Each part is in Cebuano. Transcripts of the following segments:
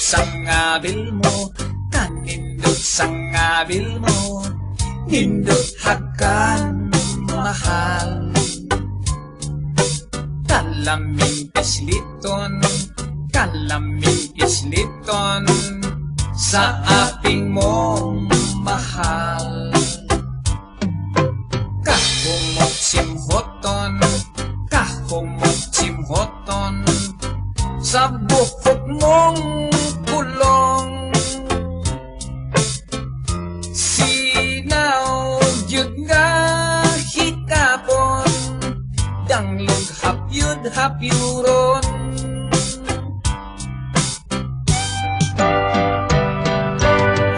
Sa ngabil mo, kanindot sa ngabil mo. Nindot hakan, mahal. Kalaming pisliton, kalaming pisliton sa aping mong mahal. Kahumot simhoton, kahumot simhoton sa buhok mong pulong. Sinaw gyud nga hikapon, danglog hapyud hapyuron.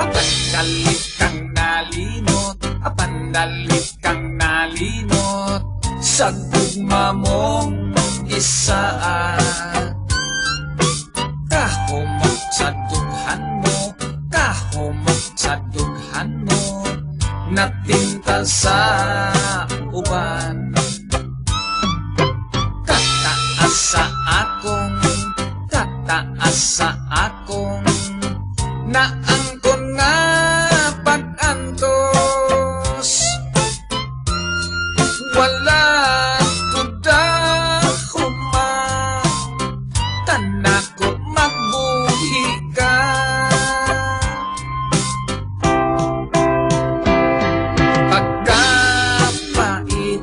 Apan kalit kang nalinot, apan dalit kang nalinot sa gugma mong isaat. Kahumot sa dughan mo, kahumot sa dughan mo, natintal sa uban. Kataas sa akong, kataas sa akong naangkon nga pag-antos. Wala ko dahuma, kanako magbuhi ka. Pagkapait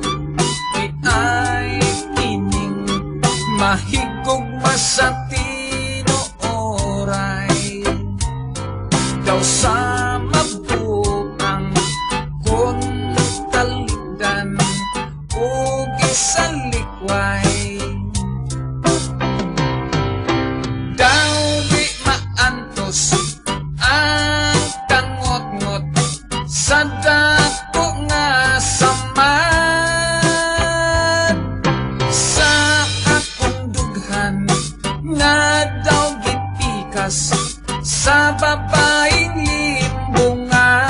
di ay kining mahigugma sa tinuoray. Daw sa mabuang kun talikdan ug isalikway. Daw di maantos ang kangot-ngot sa dako nga samad. Sa akong dughan nga daw gipikas sa babaeng limbungan.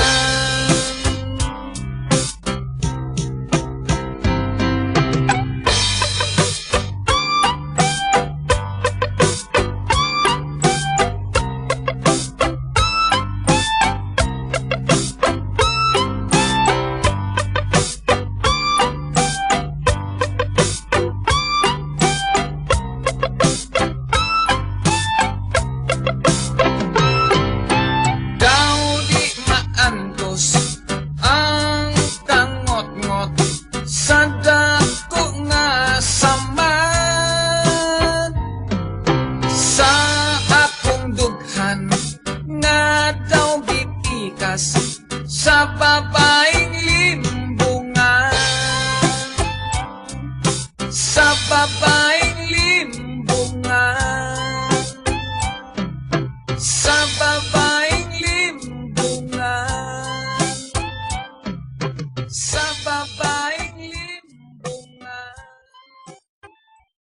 Daw di maantos ang kangot-ngot sa dako nga samad. Sa akong dughan nga daw gipikas sa babaeng limbungan. Sa babaeng limbungan. Sa babaeng